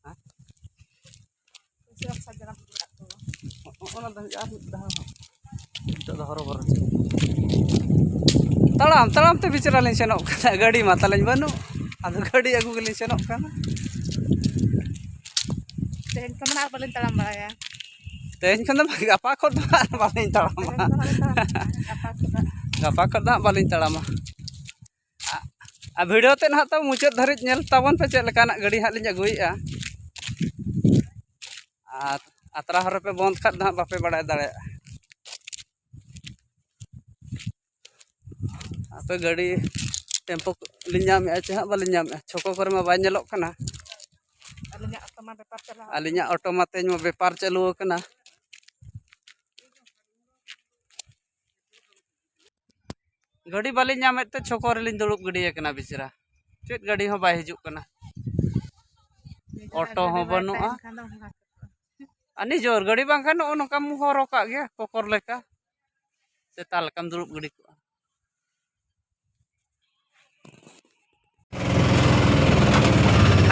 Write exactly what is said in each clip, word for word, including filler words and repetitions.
ᱦᱮᱸ? ᱚᱱᱟ ᱫᱚ ᱟᱨ ᱢᱤᱫ ᱫᱷᱟᱣ ᱦᱚᱸ᱾ ᱱᱤᱛᱚᱜ ᱫᱚ ᱦᱚᱨᱚᱵᱚᱨᱚ ᱪᱮᱫ? ᱛᱟᱲᱟᱢ ᱛᱟᱲᱟᱢ ᱛᱮ ᱵᱤᱪᱟᱹᱨᱟ ᱞᱤᱧ ᱥᱮᱱᱚᱜ ᱠᱟᱱᱟ, ᱜᱟᱹᱰᱤ ᱢᱟ ᱛᱟᱞᱤᱧ ᱵᱟᱹᱱᱩᱜ, ᱟᱫᱚ ᱜᱟᱹᱰᱤ ᱟᱹᱜᱩ ᱜᱮᱞᱤᱧ ᱥᱮᱱᱚᱜ ᱠᱟᱱᱟ᱾ ᱛᱮᱦᱮᱧ ᱠᱷᱚᱱ ᱫᱚ ᱱᱟᱜ ᱵᱟᱹᱞᱤᱧ ᱛᱟᱲᱟᱢ ᱵᱟᱲᱟᱭᱟ᱾ ᱛᱮᱦᱮᱧ ᱠᱷᱚᱱ ᱫᱚ ᱵᱟᱝ, ᱜᱟᱯᱟ ᱠᱷᱚᱱ ᱫᱚ ᱦᱟᱸᱜ ᱵᱟᱹᱞᱤᱧ ᱛᱟᱲᱟᱢᱟ᱾ ᱛᱮᱦᱮᱧ ᱠᱷᱚᱱ ᱫᱚ ᱵᱟᱹᱞᱤᱧ ᱛᱟᱲᱟᱢᱟ, ᱜᱟᱯᱟ ᱠᱷᱚᱱ ᱫᱚ᱾ ᱜᱟᱯᱟ ᱠᱷᱚᱱ ᱫᱚ ᱦᱟᱸᱜ ᱵᱟᱹᱞᱤᱧ ᱛᱟᱲᱟᱢᱟ᱾ ᱟᱨ ᱵᱷᱤᱰᱤᱭᱳ ᱛᱮᱫ ᱱᱟᱦᱟᱜ ᱛᱚ ᱢᱩᱪᱟᱹᱫ ᱫᱷᱟᱹᱨᱤᱡ ᱧᱮᱞ ᱛᱟᱵᱚᱱ ᱯᱮ, ᱪᱮᱫ ᱞᱮᱠᱟᱱᱟᱜ ᱜᱟᱹᱰᱤ ᱦᱟᱸᱜ ᱞᱤᱧ ᱟᱹᱜᱩᱭᱮᱫᱼᱟ᱾ ᱟᱨ ᱟᱛᱨᱟ ᱦᱚᱨ ᱨᱮᱯᱮ ᱵᱚᱱᱫᱽ ᱠᱷᱟᱱ ᱫᱚ ᱦᱟᱸᱜ ᱵᱟᱯᱮ ᱵᱟᱲᱟᱭ ᱫᱟᱲᱮᱭᱟᱜᱼᱟ᱾ ᱟᱯᱮ ᱜᱟᱹᱰᱤ ᱴᱮᱢᱯᱳ ᱞᱤᱧ ᱧᱟᱢᱮᱫᱼᱟ ᱪᱮ ᱦᱟᱸᱜ ᱵᱟᱹᱞᱤᱧ ᱧᱟᱢᱮᱫᱼᱟ, ᱪᱷᱚᱠᱚ ᱠᱚᱨᱮ ᱢᱟ ᱵᱟᱭ ᱧᱮᱞᱚᱜ ᱠᱟᱱᱟ᱾ ᱟᱹᱞᱤᱧᱟᱜ ᱚᱴᱳ ᱢᱟ ᱵᱮᱯᱟᱨ ᱪᱟᱞᱟᱣ ᱟᱹᱞᱤᱧᱟᱜ ᱚᱴᱳ ᱢᱟ ᱛᱮᱦᱮᱧ ᱢᱟ ᱵᱮᱯᱟᱨ ᱪᱟᱹᱞᱩ ᱟᱠᱟᱱᱟ᱾ ᱜᱟᱹᱰᱤ ᱵᱟᱹᱞᱤᱧ ᱧᱟᱢᱮᱫ ᱛᱮ ᱪᱷᱚᱠᱚ ᱨᱮᱞᱤᱧ ᱫᱩᱲᱩᱵ ᱜᱤᱰᱤ ᱟᱠᱟᱱᱟ ᱵᱮᱪᱟᱨᱟ᱾ ᱪᱮᱫ ᱜᱟᱹᱰᱤ ᱦᱚᱸ ᱵᱟᱭ ᱦᱤᱡᱩᱜ ᱠᱟᱱᱟ᱾ ᱱᱤᱡᱮᱨᱟᱜ ᱚᱴᱳ ᱜᱟᱹᱰᱤ ᱦᱚᱸ ᱵᱟᱭ ᱵᱟᱹᱱᱩᱜᱼᱟ᱾ ᱛᱟᱦᱮᱱ ᱠᱷᱟᱱ ᱫᱚ ᱚᱱᱠᱟ ᱠᱚ᱾ ᱟᱨ ᱱᱤᱡᱮᱨ ᱜᱟᱹᱰᱤ ᱵᱟᱝᱠᱷᱟᱱ ᱱᱚᱜᱼᱚ ᱱᱚᱝᱠᱟᱢ ᱦᱚᱨᱚᱜ ᱠᱟᱜ ᱜᱮᱭᱟ, ᱠᱚᱠᱚᱨ ᱞᱮᱠᱟ᱾ ᱥᱮᱛᱟ ᱞᱮᱠᱟᱢ ᱫᱩᱲᱩᱵ ᱜᱤᱰᱤ ᱠᱚᱜᱼᱟ᱾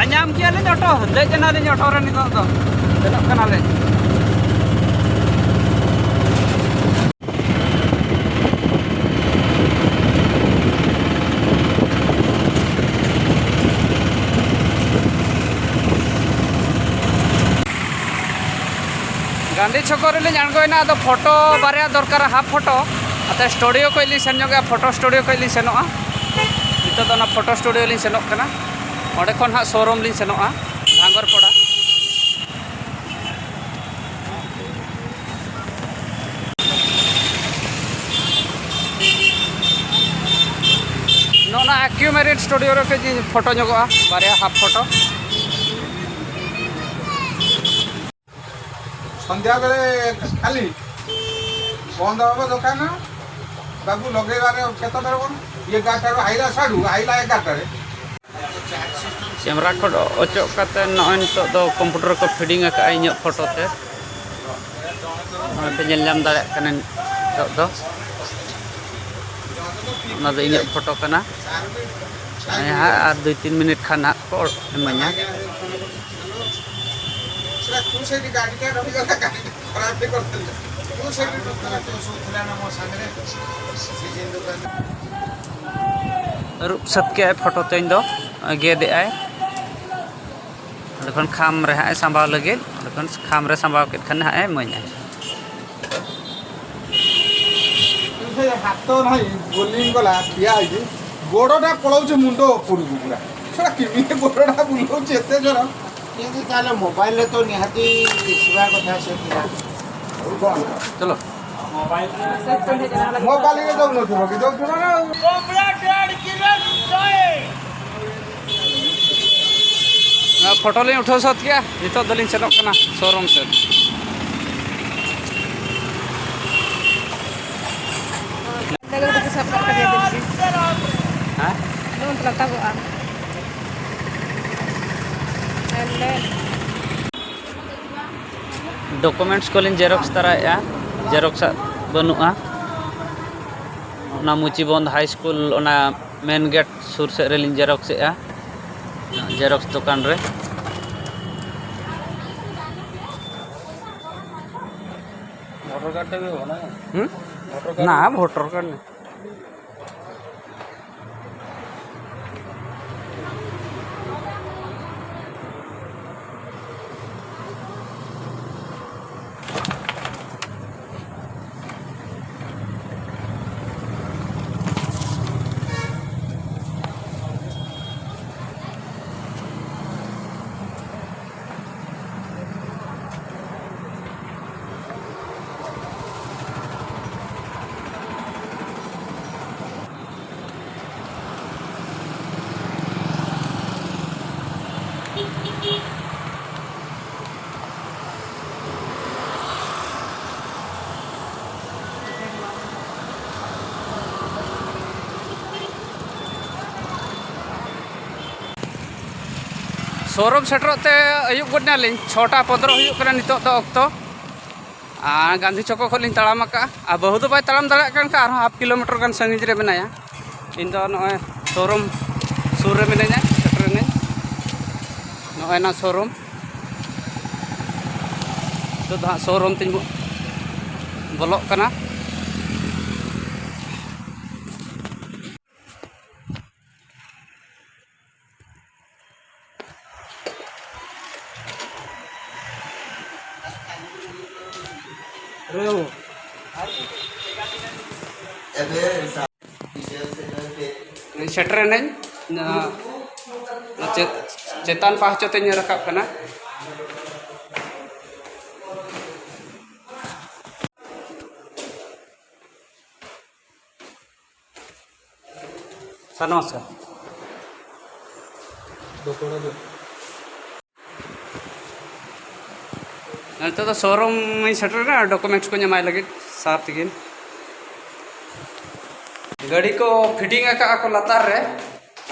ᱟᱨ ᱧᱟᱢ ᱠᱮᱜᱼᱟ ᱞᱤᱧ ᱚᱴᱳ, ᱫᱮᱡ ᱮᱱᱟᱞᱤᱧ ᱚᱴᱳ ᱨᱮ ᱱᱤᱛᱚᱜ ᱫᱚ᱾ ᱥᱮᱱᱚᱜ ᱠᱟᱱᱟᱞᱤᱧ᱾ ᱜᱟᱱᱫᱷᱤ ᱪᱷᱚᱠᱚ ᱨᱮᱞᱤᱧ ᱟᱬᱜᱚᱭᱮᱱᱟ, ᱟᱫᱚ ᱯᱷᱳᱴᱳ ᱵᱟᱨᱭᱟ ᱫᱚᱨᱠᱟᱨᱟ, ᱦᱟᱯ ᱯᱷᱳᱴᱳ᱾ ᱟᱫᱚ ᱥᱴᱩᱰᱤᱭᱳ ᱠᱷᱚᱡ ᱞᱤᱧ ᱥᱮᱱ ᱧᱚᱜᱚᱜᱼᱟ, ᱯᱷᱳᱴᱳ ᱥᱴᱩᱰᱤᱭᱳ ᱠᱷᱚᱡ ᱞᱤᱧ ᱥᱮᱱᱚᱜᱼᱟ᱾ ᱱᱤᱛᱚᱜ ᱫᱚ ᱚᱱᱟ ᱯᱷᱳᱴᱳ ᱥᱴᱩᱰᱤᱭᱳ ᱞᱤᱧ ᱥᱮᱱᱚᱜ ᱠᱟᱱᱟ᱾ ᱚᱸᱰᱮ ᱠᱷᱚᱱ ᱦᱟᱸᱜ ᱥᱳᱨᱩᱢ ᱞᱤᱧ ᱥᱮᱱᱚᱜᱼᱟ ᱰᱷᱟᱝᱜᱚᱨᱯᱟᱲᱟ᱾ ᱱᱚᱜᱼᱚ ᱱᱟ ᱟᱠᱤᱭᱩ ᱢᱮᱨᱤᱴ ᱥᱴᱩᱰᱤᱭᱳ ᱨᱮ ᱠᱟᱹᱡ ᱤᱧ ᱯᱷᱳᱴᱳ ᱧᱚᱜᱚᱜᱼᱟ, ᱵᱟᱨᱭᱟ ᱦᱟᱯ ᱯᱷᱳᱴᱳ᱾ ସନ୍ଧ୍ୟାବେଳେ ଖାଲି ବନ୍ଦ ହବ ଦୋକାନ। ବାବୁ, ଲଗେଇବାରେ କେତେଟାରେ କଣ? ଏଗାରଟାରୁ ଆଇଲା, ସାଡ଼ୁ ଆଇଲା ଏଗାରଟାରେ। ᱠᱮᱢᱮᱨᱟ ᱠᱷᱚᱱ ᱚᱪᱚᱜ ᱠᱟᱛᱮ ᱱᱚᱜᱼᱚᱭ ᱱᱤᱛᱚᱜ ᱫᱚ ᱠᱚᱢᱯᱤᱭᱩᱴᱟᱨ ᱨᱮᱠᱚ ᱯᱷᱤᱰᱤᱝ ᱟᱠᱟᱫᱼᱟ ᱤᱧᱟᱹᱜ ᱯᱷᱳᱴᱳ ᱛᱮ᱾ ᱱᱚᱜᱼᱚᱭ ᱯᱮ ᱧᱮᱞ ᱧᱟᱢ ᱫᱟᱲᱮᱭᱟᱜ ᱠᱟᱱᱟ ᱱᱤᱛᱚᱜ ᱫᱚ᱾ ᱚᱱᱟ ᱫᱚ ᱤᱧᱟᱹᱜ ᱯᱷᱳᱴᱳ ᱠᱟᱱᱟ᱾ ᱦᱮᱸ, ᱦᱟᱸᱜ ᱟᱨ ᱫᱩᱭ ᱛᱤᱱ ᱢᱤᱱᱤᱴ ᱠᱷᱟᱱ ᱦᱟᱸᱜ ᱠᱚ ᱤᱢᱟᱹᱧᱟ᱾ ᱟᱹᱨᱩᱵ ᱥᱟᱹᱛ ᱠᱮᱜᱼᱟᱭ ᱯᱷᱳᱴᱳ ᱛᱮᱧ ᱫᱚ, ᱜᱮᱫ ᱮᱜᱼᱟᱭ᱾ ᱚᱸᱰᱮ ᱠᱷᱚᱱ ᱠᱷᱟᱢ ᱨᱮ ᱦᱟᱸᱜ ᱮ ᱥᱟᱢᱵᱟᱣ ᱞᱟᱹᱜᱤᱫ, ᱚᱸᱰᱮ ᱠᱷᱚᱱ ᱠᱷᱟᱢ ᱨᱮ ᱥᱟᱢᱵᱟᱣ ᱠᱮᱫ ᱠᱷᱟᱱ ᱦᱟᱸᱜ ᱮ ᱤᱢᱟᱹᱧᱟᱭ᱾ ସେ ହାତ ନାହିଁ, ବୋଲିଂ କଲା, ଠିଆ ହେଇଛି, ଗୋଡ଼ଟା ପଳଉଛି ମୁଣ୍ଡ ଉପରକୁ ପୁରା। ସେଟା କେମିତି ଗୋଡ଼ଟା ବୁଲଉଛି ଏତେ ଜୋର? କିନ୍ତୁ ତାହେଲେ ମୋବାଇଲରେ ତ ନିହାତି ଦିଶିବା କଥା ସେ ପିଲା। ଆଉ କ'ଣ? ଚାଲ। ମୋବାଇଲରେ ଦଉନଥିବ କି? ଦଉଥିବ ନା ଆଉ। ᱱᱚᱣᱟ ᱯᱷᱳᱴᱳ ᱞᱤᱧ ᱩᱴᱷᱟᱹᱣ ᱥᱟᱹᱛ ᱠᱮᱜᱼᱟ, ᱱᱤᱛᱚᱜ ᱫᱚᱞᱤᱧ ᱥᱮᱱᱚᱜ ᱠᱟᱱᱟ ᱥᱳᱨᱩᱢ ᱥᱮᱫ᱾ ᱚᱸᱰᱮ ᱜᱮ ᱥᱟᱵ ᱠᱟᱜ ᱠᱟᱫᱮᱭᱟ ᱫᱤᱱ ᱜᱮ᱾ ᱦᱮᱸ? ᱱᱚᱜᱼᱚ ᱱᱚᱝᱠᱟ ᱞᱟᱴᱟᱜᱚᱜᱼᱟ᱾ ᱰᱚᱠᱩᱢᱮᱱᱴᱥ ᱠᱚᱞᱤᱧ ᱡᱮᱨᱚᱠᱥ ᱛᱟᱨᱟᱭᱮᱫᱼᱟ, ᱡᱮᱨᱚᱠᱥ ᱟᱜ ᱵᱟᱹᱱᱩᱜᱼᱟ᱾ ᱚᱱᱟ ᱢᱩᱪᱤᱵᱚᱱᱫᱷ ᱦᱟᱭ ᱥᱠᱩᱞ, ᱚᱱᱟ ᱢᱮᱱ ᱜᱮᱴ ᱥᱩᱨ ᱥᱮᱫ ᱨᱮᱞᱤᱧ ᱡᱮᱨᱚᱠᱥ ᱮᱫᱼᱟ, ᱡᱮᱨᱚᱠᱥ ᱫᱚᱠᱟᱱ ᱨᱮ᱾ ᱦᱩᱸ? ᱱᱟ, ᱵᱷᱳᱴᱟᱨ ᱠᱟᱨᱰ ᱱᱮ᱾ ᱥᱳᱨᱩᱢ ᱥᱮᱴᱮᱨᱚᱜ ᱛᱮ ᱟᱹᱭᱩᱵ ᱜᱚᱫ ᱮᱱᱟᱞᱤᱧ, ᱪᱷᱚᱴᱟ ᱯᱚᱱᱫᱽᱨᱚ ᱦᱩᱭᱩᱜ ᱠᱟᱱᱟ ᱱᱤᱛᱚᱜ ᱫᱚ ᱚᱠᱛᱚ᱾ ᱟᱨ ᱜᱟᱱᱫᱷᱤ ᱪᱷᱚᱠᱚ ᱠᱷᱚᱱ ᱞᱤᱧ ᱛᱟᱲᱟᱢ ᱟᱠᱟᱫᱼᱟ᱾ ᱟᱨ ᱵᱟᱹᱦᱩ ᱫᱚ ᱵᱟᱭ ᱛᱟᱲᱟᱢ ᱫᱟᱲᱮᱭᱟᱜ ᱠᱟᱱ ᱠᱷᱟᱱ ᱟᱨᱦᱚᱸ ᱦᱟᱯ ᱠᱤᱞᱳᱢᱤᱴᱟᱨ ᱜᱟᱱ ᱥᱟᱺᱜᱤᱧ ᱨᱮ ᱢᱮᱱᱟᱭᱟ᱾ ᱤᱧ ᱫᱚ ᱱᱚᱜᱼᱚᱭ ᱥᱳᱨᱩᱢ ᱥᱩᱨ ᱨᱮ ᱢᱤᱱᱟᱹᱧᱟ, ᱥᱮᱴᱮᱨ ᱮᱱᱟᱹᱧ᱾ ᱱᱚᱜᱼᱚᱭ ᱱᱟ ᱥᱳᱨᱩᱢ᱾ ᱱᱤᱛᱚᱜ ᱫᱚ ᱦᱟᱸᱜ ᱥᱳᱨᱩᱢ ᱛᱤᱧ ᱵᱚ-, ᱵᱚᱞᱚᱜ ᱠᱟᱱᱟ᱾ ᱥᱮᱴᱮᱨ ᱮᱱᱟᱹᱧ᱾ ᱪᱮ-, ᱪᱮᱛᱟᱱ ᱯᱟᱦᱪᱚ ᱛᱮᱧ ᱨᱟᱠᱟᱵ ᱠᱟᱱᱟ᱾ ᱥᱟᱨ, ᱱᱚᱢᱚᱥᱠᱟᱨ᱾ ᱱᱤᱛᱚᱜ ᱫᱚ ᱥᱳᱨᱩᱢ ᱤᱧ ᱥᱮᱴᱮᱨ ᱮᱱᱟ, ᱰᱚᱠᱩᱢᱮᱱᱴᱥ ᱠᱚᱧ ᱮᱢᱟᱭ ᱞᱟᱹᱜᱤᱫ ᱥᱟᱨ ᱛᱤᱠᱤᱱ᱾ ᱜᱟᱹᱰᱤ ᱠᱚ ᱯᱷᱤᱴᱤᱝ ᱟᱠᱟᱫᱼᱟ ᱠᱚ ᱞᱟᱛᱟᱨ ᱨᱮ,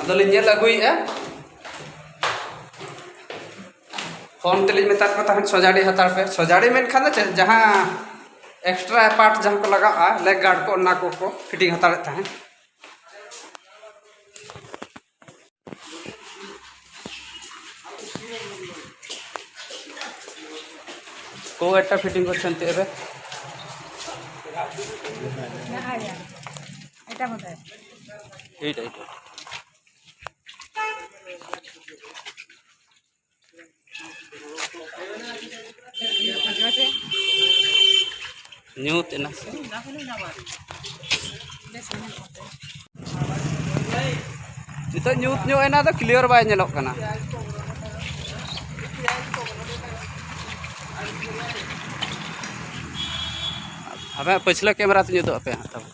ᱟᱫᱚᱞᱤᱧ ᱧᱮᱞ ᱟᱹᱜᱩᱭᱮᱫᱼᱟ᱾ ᱯᱷᱳᱱ ᱛᱮᱞᱤᱧ ᱢᱮᱛᱟᱫ ᱠᱚ ᱛᱟᱦᱮᱸᱫ, ᱥᱚᱡᱟᱲᱤ ᱦᱟᱛᱟᱲ ᱯᱮ᱾ ᱥᱚᱡᱟᱲᱤ ᱢᱮᱱᱠᱷᱟᱱ ᱫᱚ ᱪᱮᱫ, ᱡᱟᱦᱟᱸ ᱮᱠᱥᱴᱨᱟ ᱯᱟᱨᱴ ᱡᱟᱦᱟᱸ ᱠᱚ ᱞᱟᱜᱟᱜᱼᱟ, ᱞᱮᱜ ᱜᱟᱨᱰ ᱠᱚ, ᱚᱱᱟ ᱠᱚᱠᱚ ᱯᱷᱤᱴᱤᱝ ᱦᱟᱛᱟᱲᱮᱫ ᱛᱟᱦᱮᱸᱫ᱾ କୋଉ ଏଟା ଫିଟିଂ କରିଛନ୍ତି ଏବେ? ଏଇଟା, ଏଇଟା। ᱧᱩᱛ ᱮᱱᱟ ᱥᱮ? ᱱᱤᱛᱚᱜ ᱧᱩᱛ ᱧᱚᱜ ᱮᱱᱟ, ᱫᱚ ᱠᱞᱤᱭᱟᱨ ᱵᱟᱭ ᱧᱮᱞᱚᱜ ᱠᱟᱱᱟ᱾ ᱟᱵᱮᱱᱟᱜ ᱯᱟᱹᱪᱷᱞᱟᱹ ᱠᱮᱢᱮᱨᱟ ᱛᱮ ᱧᱩᱛᱚᱜ ᱟᱯᱮ ᱦᱟᱸᱜ ᱛᱟᱵᱚ᱾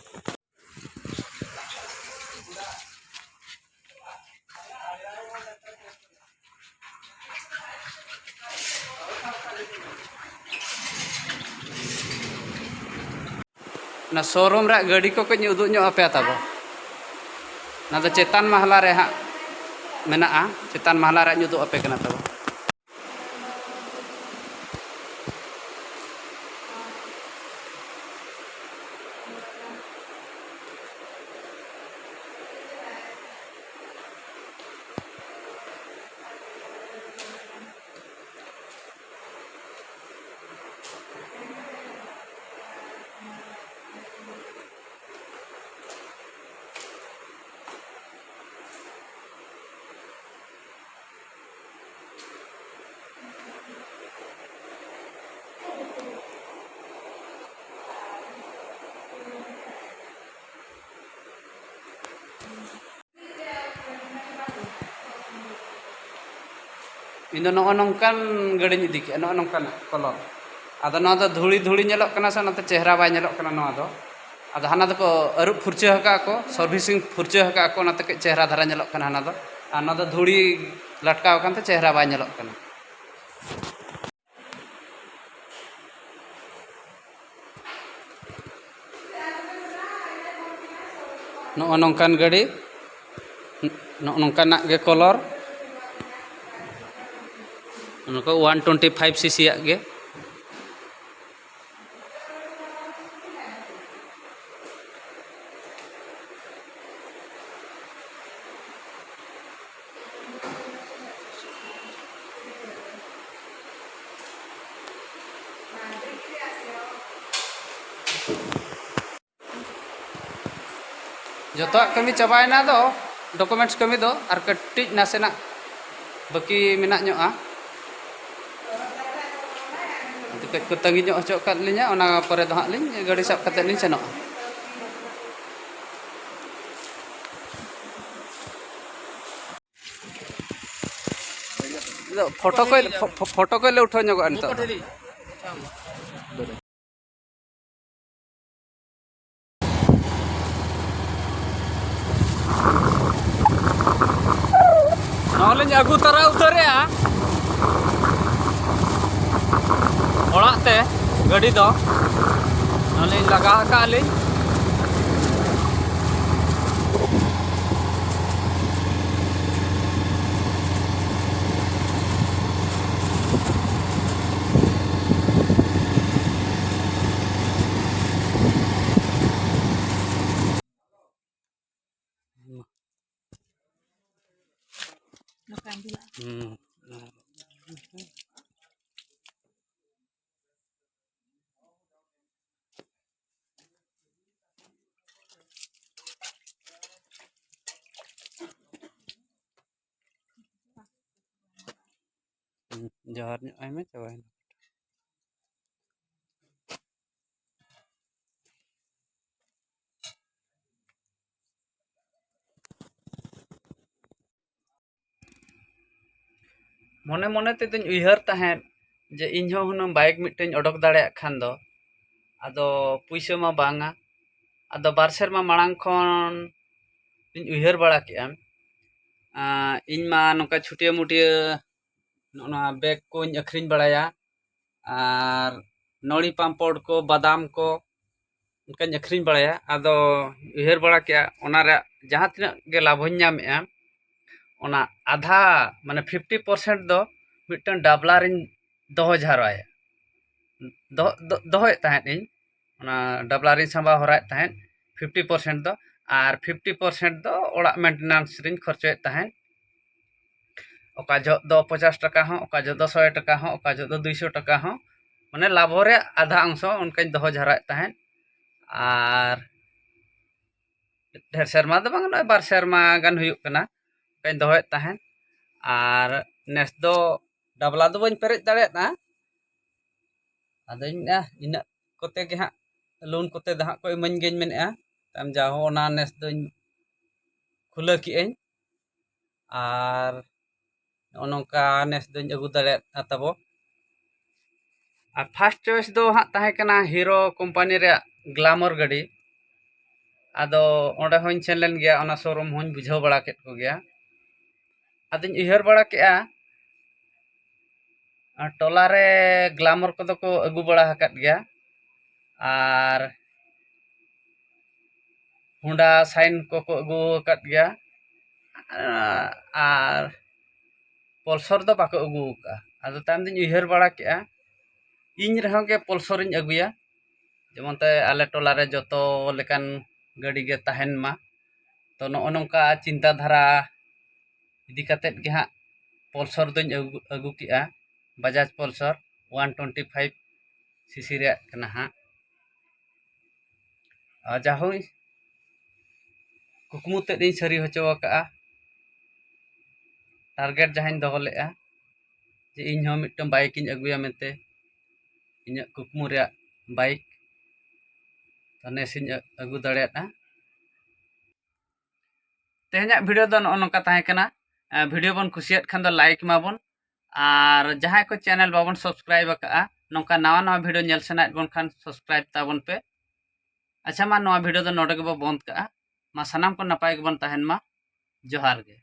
ᱚᱱᱟ ᱥᱳᱨᱩᱢ ᱨᱮᱭᱟᱜ ᱜᱟᱹᱰᱤ ᱠᱚ ᱠᱟᱹᱡ ᱩᱫᱩᱜ ᱧᱚᱜ ᱟᱯᱮᱭᱟ ᱛᱟᱵᱚ᱾ ᱚᱱᱟ ᱫᱚ ᱪᱮᱛᱟᱱ ᱢᱟᱦᱞᱟ ᱨᱮ ᱦᱟᱸᱜ ᱢᱮᱱᱟᱜᱼᱟ, ᱪᱮᱛᱟᱱ ᱢᱟᱦᱞᱟ ᱨᱮ ᱩᱫᱩᱜ ᱟᱯᱮ ᱠᱟᱱᱟ ᱛᱟᱵᱚ᱾ ᱤᱧ ᱫᱚ ᱱᱚᱜᱼᱚ ᱱᱚᱝᱠᱟᱱ ᱜᱟᱹᱰᱤᱧ ᱤᱫᱤ ᱠᱮᱜᱼᱟ, ᱱᱚᱜᱼᱚ ᱱᱚᱝᱠᱟᱱᱟᱜ ᱠᱚᱞᱚᱨ᱾ ᱟᱫᱚ ᱱᱚᱣᱟ ᱫᱚ ᱫᱷᱩᱲᱤ ᱫᱷᱩᱲᱤ ᱧᱮᱞᱚᱜ ᱠᱟᱱᱟ ᱥᱮ, ᱚᱱᱟᱛᱮ ᱪᱮᱦᱨᱟ ᱵᱟᱭ ᱧᱮᱞᱚᱜ ᱠᱟᱱᱟ ᱱᱚᱣᱟ ᱫᱚ᱾ ᱟᱫᱚ ᱦᱟᱱᱟ ᱫᱚᱠᱚ ᱟᱹᱨᱩᱵ ᱯᱷᱩᱨᱪᱟᱹ ᱟᱠᱟᱫᱼᱟ ᱠᱚ, ᱥᱟᱨᱵᱷᱤᱥᱤᱝ ᱯᱷᱩᱨᱪᱟᱹ ᱟᱠᱟᱫᱼᱟ ᱠᱚ, ᱚᱱᱟᱛᱮ ᱠᱟᱹᱡ ᱪᱮᱦᱨᱟ ᱫᱷᱟᱨᱟ ᱧᱮᱞᱚᱜ ᱠᱟᱱᱟ ᱦᱟᱱᱟ ᱫᱚ᱾ ᱟᱨ ᱱᱚᱣᱟ ᱫᱚ ᱫᱷᱩᱲᱤ ᱞᱟᱴᱠᱟᱣ ᱟᱠᱟᱱᱛᱮ ᱪᱮᱦᱨᱟ ᱵᱟᱭ ᱧᱮᱞᱚᱜ ᱠᱟᱱᱟ᱾ ᱱᱚᱜᱼᱚ ᱱᱚᱝᱠᱟᱱ ᱜᱟᱹᱰᱤ, ᱱᱚᱜᱼᱚ ᱱᱚᱝᱠᱟᱱᱟᱜ ᱜᱮ ᱠᱚᱞᱚᱨ, ᱱᱚᱝᱠᱟ ᱚᱣᱟᱱ ᱴᱩᱭᱮᱱᱴᱤ ᱯᱷᱟᱭᱤᱵᱷ ᱥᱤᱥᱤᱭᱟᱜ ᱜᱮ᱾ ᱡᱚᱛᱚᱣᱟᱜ ᱠᱟᱹᱢᱤ ᱪᱟᱵᱟᱭᱮᱱᱟ ᱫᱚ, ᱰᱚᱠᱩᱢᱮᱱᱴᱥ ᱠᱟᱹᱢᱤ ᱫᱚ, ᱟᱨ ᱠᱟᱹᱴᱤᱡ ᱱᱟᱥᱮᱱᱟᱜ ᱵᱟᱹᱠᱤ ᱢᱮᱱᱟᱜ ᱧᱚᱜᱼᱟ᱾ ᱟᱫᱚ ᱠᱟᱹᱡ ᱠᱚ ᱛᱟᱺᱜᱤ ᱧᱚᱜ ᱦᱚᱪᱚ ᱟᱠᱟᱫ ᱞᱤᱧᱟ, ᱚᱱᱟ ᱯᱚᱨᱮ ᱫᱚ ᱦᱟᱸᱜ ᱞᱤᱧ ᱜᱟᱹᱰᱤ ᱥᱟᱵ ᱠᱟᱛᱮᱫ ᱞᱤᱧ ᱥᱮᱱᱚᱜᱼᱟ᱾ ᱯᱷᱳᱴᱳ ᱠᱚ, ᱯᱷᱳᱴᱳ ᱠᱚ ᱞᱮ ᱩᱴᱷᱟᱹᱣ ᱧᱚᱜᱚᱜᱼᱟ ᱱᱤᱛᱚᱜ ᱫᱚ᱾ ᱱᱚᱣᱟ ᱞᱤᱧ ᱟᱹᱜᱩ ᱛᱟᱨᱟ ᱩᱛᱟᱹᱨᱮᱜᱼᱟ ᱚᱲᱟᱜ ᱛᱮ ᱜᱟᱹᱰᱤ ᱫᱚ᱾ ᱱᱚᱣᱟ ᱞᱤᱧ ᱞᱟᱜᱟ ᱟᱠᱟᱫ ᱞᱤᱧ᱾ ᱱᱚᱝᱠᱟᱧ ᱫᱩᱞᱟᱜᱼᱟ᱾ ᱦᱩᱸ᱾ ᱦᱩᱸ, ᱡᱚᱦᱟᱨ ᱧᱚᱜ ᱟᱭ ᱢᱮ, ᱪᱟᱵᱟᱭᱮᱱᱟ᱾ ᱢᱚᱱᱮ ᱢᱚᱱᱮ ᱛᱮᱫᱚᱧ ᱩᱭᱦᱟᱹᱨ ᱛᱟᱦᱮᱸᱫ ᱡᱮ ᱤᱧ ᱦᱚᱸ ᱦᱩᱱᱟᱹᱝ ᱵᱟᱭᱤᱠ ᱢᱤᱫᱴᱟᱹᱧ ᱚᱰᱚᱠ ᱫᱟᱲᱮᱭᱟᱜ ᱠᱷᱟᱱ ᱫᱚ᱾ ᱟᱫᱚ ᱯᱩᱭᱥᱟᱹ ᱢᱟ ᱵᱟᱝᱟ᱾ ᱟᱫᱚ ᱵᱟᱨ ᱥᱮᱨᱢᱟ ᱢᱟᱲᱟᱝ ᱠᱷᱚᱱ ᱤᱧ ᱩᱭᱦᱟᱹᱨ ᱵᱟᱲᱟ ᱠᱮᱜᱼᱟ᱾ ᱟᱸ, ᱤᱧ ᱢᱟ ᱱᱚᱝᱠᱟ ᱪᱷᱩᱴᱭᱟᱹ ᱢᱩᱴᱭᱟᱹ ᱱᱚᱜᱼᱚ ᱱᱚᱣᱟ ᱵᱮᱜᱽ ᱠᱚᱧ ᱟᱹᱠᱷᱨᱤᱧ ᱵᱟᱲᱟᱭᱟ, ᱟᱨ ᱱᱚᱲᱤ ᱯᱟᱢᱯᱚᱲ ᱠᱚ, ᱵᱟᱫᱟᱢ ᱠᱚ, ᱚᱱᱠᱟᱧ ᱟᱹᱠᱷᱨᱤᱧ ᱵᱟᱲᱟᱭᱟ᱾ ᱟᱫᱚ ᱩᱭᱦᱟᱹᱨ ᱵᱟᱲᱟ ᱠᱮᱜᱼᱟ, ᱚᱱᱟ ᱨᱮᱭᱟᱜ ᱡᱟᱦᱟᱸ ᱛᱤᱱᱟᱹᱜ ᱜᱮ ᱞᱟᱵᱷ ᱦᱚᱧ ᱧᱟᱢᱮᱜᱼᱟ, ᱚᱱᱟ ᱟᱫᱷᱟ, ᱢᱟᱱᱮ ᱯᱷᱤᱯᱴᱤ ᱯᱟᱨᱥᱮᱱᱴ ᱫᱚ ᱢᱤᱫᱴᱟᱝ ᱰᱟᱵᱞᱟ ᱨᱤᱧ ᱫᱚᱦᱚ ᱡᱟᱣᱨᱟᱭᱟ᱾ ᱫᱚᱦᱚ, ᱫᱚ-, ᱫᱚᱦᱚᱭᱮᱫ ᱛᱟᱦᱮᱸᱫ ᱤᱧ, ᱚᱱᱟ ᱰᱟᱵᱞᱟ ᱨᱤᱧ ᱥᱟᱢᱵᱟᱣ ᱦᱚᱨᱟᱭᱮᱫ ᱛᱟᱦᱮᱸᱫ ᱯᱷᱤᱯᱴᱤ ᱯᱟᱨᱥᱮᱱᱴ ᱫᱚ, ᱟᱨ ᱯᱷᱤᱯᱴᱤ ᱯᱟᱨᱥᱮᱱᱴ ᱫᱚ ᱚᱲᱟᱜ ᱢᱮᱱᱴᱮᱱᱟᱱᱥ ᱨᱤᱧ ᱠᱷᱚᱨᱪᱚᱭᱮᱫ ᱛᱟᱦᱮᱸᱫ᱾ ᱚᱠᱟ ᱡᱚᱦᱚᱜ ᱫᱚ ᱯᱚᱪᱟᱥ ᱴᱟᱠᱟ ᱦᱚᱸ, ᱚᱠᱟ ᱡᱚᱦᱚᱜ ᱫᱚ ᱥᱚᱭ ᱴᱟᱠᱟ ᱦᱚᱸ, ᱚᱠᱟ ᱡᱚᱦᱚᱜ ᱫᱚ ᱫᱩᱭᱥᱚ ᱴᱟᱠᱟ ᱦᱚᱸ, ᱢᱟᱱᱮ ᱞᱟᱵᱷᱚ ᱨᱮᱭᱟᱜ ᱟᱫᱷᱟ ᱚᱝᱥᱚ ᱚᱱᱠᱟᱧ ᱫᱚᱦᱚ ᱡᱟᱣᱨᱟᱭᱮᱫ ᱛᱟᱦᱮᱸᱫ᱾ ᱟᱨ ᱰᱷᱮᱨ ᱥᱮᱨᱢᱟ ᱫᱚ ᱵᱟᱝ, ᱱᱚᱜᱼᱚᱭ ᱵᱟᱨ ᱥᱮᱨᱢᱟ ᱜᱟᱱ ᱦᱩᱭᱩᱜ ᱠᱟᱱᱟ, ᱚᱱᱠᱟᱧ ᱫᱚᱦᱚᱭᱮᱫ ᱛᱟᱦᱮᱸᱫ᱾ ᱟᱨ ᱱᱮᱥ ᱫᱚ ᱰᱟᱵᱞᱟ ᱫᱚ ᱵᱟᱹᱧ ᱯᱮᱨᱮᱡ ᱫᱟᱲᱮᱭᱟᱫᱼᱟ᱾ ᱟᱫᱚᱧ ᱢᱮᱱᱮᱫᱼᱟ, ᱤᱱᱟᱹᱜ ᱠᱚᱛᱮ ᱜᱮ ᱦᱟᱸᱜ, ᱞᱳᱱ ᱠᱚᱛᱮ ᱫᱚ ᱦᱟᱸᱜ ᱠᱚ ᱤᱢᱟᱹᱧ ᱜᱮᱧ ᱢᱮᱱᱮᱫᱼᱟ᱾ ᱛᱟᱭᱚᱢ ᱡᱟ ᱦᱚᱸ ᱚᱱᱟ ᱱᱮᱥ ᱫᱚᱧ ᱠᱷᱩᱞᱟᱹᱣ ᱠᱮᱜᱼᱟᱹᱧ᱾ ᱟᱨ ᱱᱚᱜᱼᱚ ᱱᱚᱝᱠᱟ ᱱᱮᱥ ᱫᱚᱧ ᱟᱹᱜᱩ ᱫᱟᱲᱮᱭᱟᱫᱼᱟ ᱛᱟᱵᱚ᱾ ᱟᱨ ᱯᱷᱟᱥᱴ ᱪᱚᱭᱮᱥ ᱫᱚ ᱦᱟᱸᱜ ᱛᱟᱦᱮᱸ ᱠᱟᱱᱟ ᱦᱤᱨᱳ ᱠᱳᱢᱯᱟᱱᱤ ᱨᱮᱭᱟᱜ ᱜᱞᱟᱢᱚᱨ ᱜᱟᱹᱰᱤ᱾ ᱟᱫᱚ ᱚᱸᱰᱮ ᱦᱚᱸᱧ ᱥᱮᱱ ᱞᱮᱱ ᱜᱮᱭᱟ, ᱚᱱᱟ ᱥᱳᱨᱩᱢ ᱦᱚᱸᱧ ᱵᱩᱡᱷᱟᱹᱣ ᱵᱟᱲᱟ ᱠᱮᱫ ᱠᱚᱜᱮᱭᱟ᱾ ᱟᱫᱚᱧ ᱩᱭᱦᱟᱹᱨ ᱵᱟᱲᱟ ᱠᱮᱜᱼᱟ, ᱟᱨ ᱴᱚᱞᱟ ᱨᱮ ᱜᱞᱟᱢᱚᱨ ᱠᱚᱫᱚ ᱠᱚ ᱟᱹᱜᱩ ᱵᱟᱲᱟ ᱟᱠᱟᱫ ᱜᱮᱭᱟ, ᱟᱨ ᱦᱳᱱᱰᱟ ᱥᱟᱭᱤᱱ ᱠᱚᱠᱚ ᱟᱹᱜᱩ ᱟᱠᱟᱫ ᱜᱮᱭᱟ, ᱟᱨ ᱯᱚᱞᱥᱚᱨ ᱫᱚ ᱵᱟᱠᱚ ᱟᱹᱜᱩ ᱟᱠᱟᱫᱼᱟ᱾ ᱟᱫᱚ ᱛᱟᱭᱚᱢ ᱫᱚᱧ ᱩᱭᱦᱟᱹᱨ ᱵᱟᱲᱟ ᱠᱮᱜᱼᱟ, ᱤᱧ ᱨᱮᱦᱚᱸ ᱜᱮ ᱯᱚᱞᱥᱚᱨᱤᱧ ᱟᱹᱜᱩᱭᱟ, ᱡᱮᱢᱚᱱ ᱛᱮ ᱟᱞᱮ ᱴᱚᱞᱟ ᱨᱮ ᱡᱚᱛᱚ ᱞᱮᱠᱟᱱ ᱜᱟᱹᱰᱤ ᱜᱮ ᱛᱟᱦᱮᱱ ᱢᱟ᱾ ᱛᱚ ᱱᱚᱜᱼᱚ ᱱᱚᱝᱠᱟ ᱪᱤᱱᱛᱟᱹ ᱫᱷᱟᱨᱟ ᱤᱫᱤ ᱠᱟᱛᱮᱫ ᱜᱮ ᱦᱟᱸᱜ ᱯᱚᱞᱥᱚᱨ ᱫᱚᱧ ᱟᱹᱜᱩ, ᱟᱹᱜᱩ ᱠᱮᱜᱼᱟ, Bajaj Pulsar one twenty five CC ᱨᱮᱭᱟᱜ ᱠᱟᱱᱟ ᱦᱟᱸᱜ᱾ ᱟᱨ ᱡᱟᱦᱳᱭ, ᱠᱩᱠᱢᱩ ᱛᱮᱫ ᱤᱧ ᱥᱟᱹᱨᱤ ᱦᱚᱪᱚ ᱟᱠᱟᱫᱼᱟ᱾ ᱴᱟᱨᱜᱮᱴ ᱡᱟᱦᱟᱸᱧ ᱫᱚᱦᱚ ᱞᱮᱫᱼᱟ ᱡᱮ ᱤᱧ ᱦᱚᱸ ᱢᱤᱫᱴᱟᱝ ᱵᱟᱭᱤᱠ ᱤᱧ ᱟᱹᱜᱩᱭᱟ ᱢᱮᱱᱛᱮ, ᱤᱧᱟᱹᱜ ᱠᱩᱠᱢᱩ ᱨᱮᱭᱟᱜ ᱵᱟᱭᱤᱠ, ᱛᱚ ᱱᱮᱥ ᱤᱧ ᱟᱹ-, ᱟᱹᱜᱩ ᱫᱟᱲᱮᱭᱟᱫᱼᱟ᱾ ᱛᱮᱦᱮᱧᱟᱜ ᱵᱷᱤᱰᱤᱭᱳ ᱫᱚ ᱱᱚᱜᱼᱚ ᱱᱚᱝᱠᱟ ᱛᱟᱦᱮᱸ ᱠᱟᱱᱟ᱾ ᱟᱨ ᱵᱷᱤᱰᱤᱭᱳ ᱵᱚᱱ ᱠᱩᱥᱤᱭᱟᱫ ᱠᱷᱟᱱ ᱫᱚ ᱞᱟᱭᱤᱠ ᱢᱟᱵᱚᱱ, ᱟᱨ ᱡᱟᱦᱟᱸᱭ ᱠᱚ ᱪᱮᱱᱮᱞ ᱵᱟᱵᱚᱱ ᱥᱟᱵᱥᱠᱨᱟᱭᱤᱵ ᱟᱠᱟᱫᱼᱟ, ᱱᱚᱝᱠᱟ ᱱᱟᱣᱟ ᱱᱟᱣᱟ ᱵᱷᱤᱰᱤᱭᱳ ᱧᱮᱞ ᱥᱟᱱᱟᱭᱮᱫ ᱵᱚᱱ ᱠᱷᱟᱱ ᱥᱟᱵᱥᱠᱨᱟᱭᱤᱵ ᱛᱟᱵᱚᱱ ᱯᱮ᱾ ᱟᱪᱪᱷᱟ, ᱢᱟ ᱱᱚᱣᱟ ᱵᱷᱤᱰᱤᱭᱳ ᱫᱚ ᱱᱚᱰᱮ ᱜᱮᱵᱚ ᱵᱚᱱᱫ ᱠᱟᱜᱼᱟ᱾ ᱢᱟ ᱥᱟᱱᱟᱢ ᱠᱚ ᱱᱟᱯᱟᱭ ᱜᱮᱵᱚᱱ ᱛᱟᱦᱮᱱ ᱢᱟ᱾ ᱡᱚᱦᱟᱨ ᱜᱮ᱾